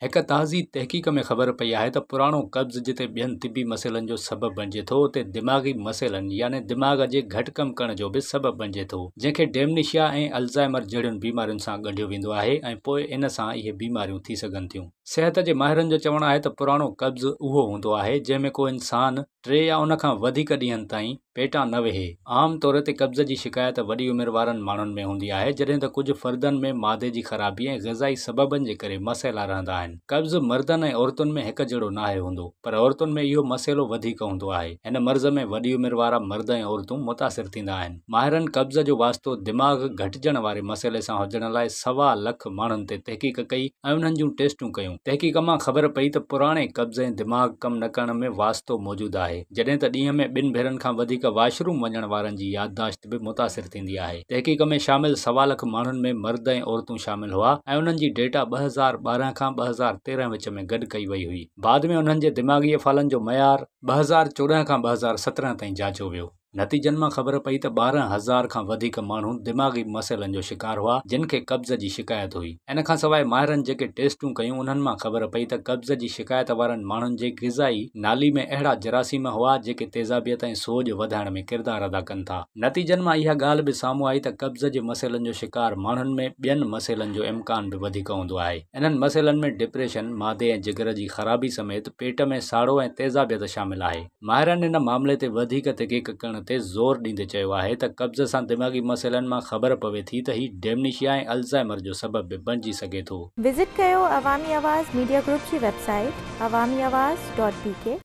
هڪ تازي تحقيق ۾ خبر پئي آهي ته پراڻو قبض جتي ٻين طبي مسئلن جو سبب بڻجي ٿو اتي دماغي مسئلن يعني دماغ جي گهٽ ڪم ڪرڻ جو به سبب بڻجي ٿو جنهن کي ڊيمنيشيا ۽ الزائمر جهڙين بيمارين سان ڳنڍيو ويندو آهي ۽ پوء ان سان اهي بيماريون ٿي سگهن ٿيون. صحت جي ماهرن جو چوڻ آهي ته پراڻو قبض اهو هوندو آهي جنهن ۾ ڪو انسان ٽي يا ان کان وڌيڪ ڏينهن تائين پيٽان نه ويهي. عام طور تي قبض جي شڪايت وڏي عمر وارن ماڻهن ۾ هوندي آهي، جڏهن ته ڪجهه فردن ۾ معدي جي خرابي ۽ غذائي سببن جي ڪري مسئلا رهندا آهن. قبض مردن ۽ عورتن ۾ هڪ جهڙو ناهي هوندو، پر عورتن ۾ اهو مسئلو وڌيڪ هوندو آهي. هن مرض ۾ وڏي عمر وارا مرد ۽ عورتون متاثر ٿيندا آهن. ماهرن قبض جو واسطو دماغ گهٽجڻ واري مسئلي سان هجڻ لاء سوا لک ماڻهن تي تحقيق ڪئي ۽ انهن جون ٽيسٽون ڪيون. تحقيق مان خبر پئي ته پراڻي قبض ۽ دماغ ڪم نه ڪرڻ ۾ واسطو موجود آهي. جڏهن ته ڏينهن ۾ ٻن ڀيرن کان وڌيڪ واش روم وڃڻ وارن جي يادداشت به متاثر ٿيندي آهي. تحقيق ۾ شامل سوا لک ماڻهن ۾ مرد ۽ عورتون شامل هئا ۽ انهن جي ڊيٽا 2012 کان 2013 وچ ۾ گڏ ڪئي وئي هئي. بعد ۾ انهن جي دماغي افعالن جو معيار 2014 کان 2017 تائين جاچيو ويو. نتيجن مان خبر پئي ته 12 هزار کان وڌيڪ ماڻهو دماغي مسئلن جو شڪار هئا جن کي قبض جي شڪايت هئي. ان کان سواء ماهرن جيڪي ٽيسٽون ڪيون انهن مان خبر پئي ته قبض جي شڪايت وارن ماڻهن جي غذائي نالي ۾ اهڙا جراثيم هئا جيڪي تيزابيت ۽ سوڄ وڌائڻ ۾ ڪردار ادا ڪن ٿا. نتيجن مان اها ڳالهه به سامهون آئي ته قبض جي مسئلن جو شڪار ماڻهن ۾ ٻين مسئلن جو امڪان به وڌيڪ هوندو آهي. انهن مسئلن ۾ ڊپريشن، معدي ۽ جگر جي خرابي سميت پيٽ ۾ ساڙو ۽ تيزابيت شامل آهي. ماهرن ان معاملي تي وڌيڪ تحقيق ڪرڻ تي زور ڏيندي چيو آهي ته قبض سان دماغي مسئلن مان خبر پوي ٿي ته هي ڊيمنيشيا ۽ الزائمر جو سبب به بڻجي سگهي ٿو. وزٽ ڪيو عوامي آواز ميڊيا گروپ جي website Awami Awaz dot B K.